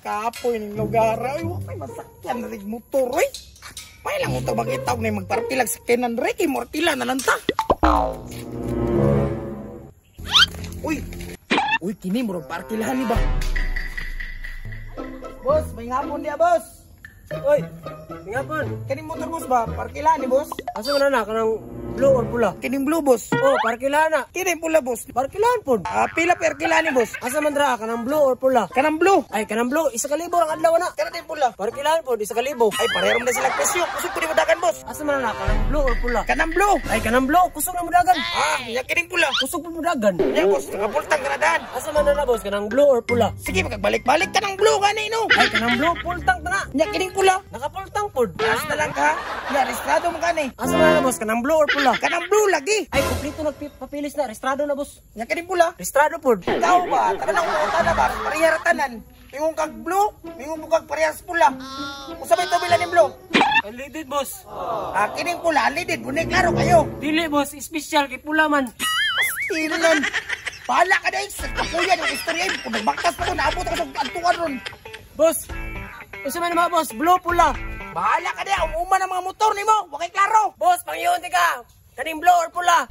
Kapoy ning lugar. Ay, wa may masakyan na rin motor, oy. May lang utang makita og na magparkilag sa kenan re kay mortila na lang ta. Uy. Uy, kini murag parkilahan ni ba? Boss, may ngapon diya, boss. Oy, ngapon. Kining motor, boss ba? Parkilahan ni boss. Asa man na kanang blue or pula? Kining blue, boss. Oh, parkilahan na. Kining pula, boss. Parkilahan pod. Ah, pila parkilahan ni boss? Asa man dra kanang blue or pula? Kanang blue. Ay, kanang blue, 1,000 ang adlaw na. Kana din pula. Parkilahan pod, 1,000. Ay, pareho na sila presyo. Kusog ko ni mo dagan, boss. Asa man na kanang blue or pula? Kanang blue. Ay, kanang blue, kusog na mo dagan. Ah, nya kining pula. Kusog po mo dagan. Nya boss, nakapultang ka na daan. Asa man na boss, kanang blue or pula? Sige, makagbalik-balik ka ng blue gani no. Ay, kanang blue, full tank na. Nya kining pula. Naka-full tank pod. Last na lang ka. Nya restrado mo gani. Asa man na boss, kanang blue or pula? Kanang blue lagi. Ay, kumpleto nagpapilis na, restrado na, boss. Nya kining pula. Restrado pod. Ikaw ba? Tanan ang uta na ba? Pareha ra tanan. Mingon kag blue, mingon mo kag parehas pula. Usa may tubilan ning blue? Unleaded, boss. Ah, kining pula, lidid, bunay klaro kayo. Dili, boss, special kay pula man. Pastilan. Bahala ka na sa kapuyan yung istorya. Kung nagbaktas pa ko, naabot ako sa antuan ron. Boss, unsa man mga boss, blue pula? Bahala ka na, umuman ang mga motor nimo. Wa kay klaro. Boss, pangiyonti ka. Kaning blue or pula?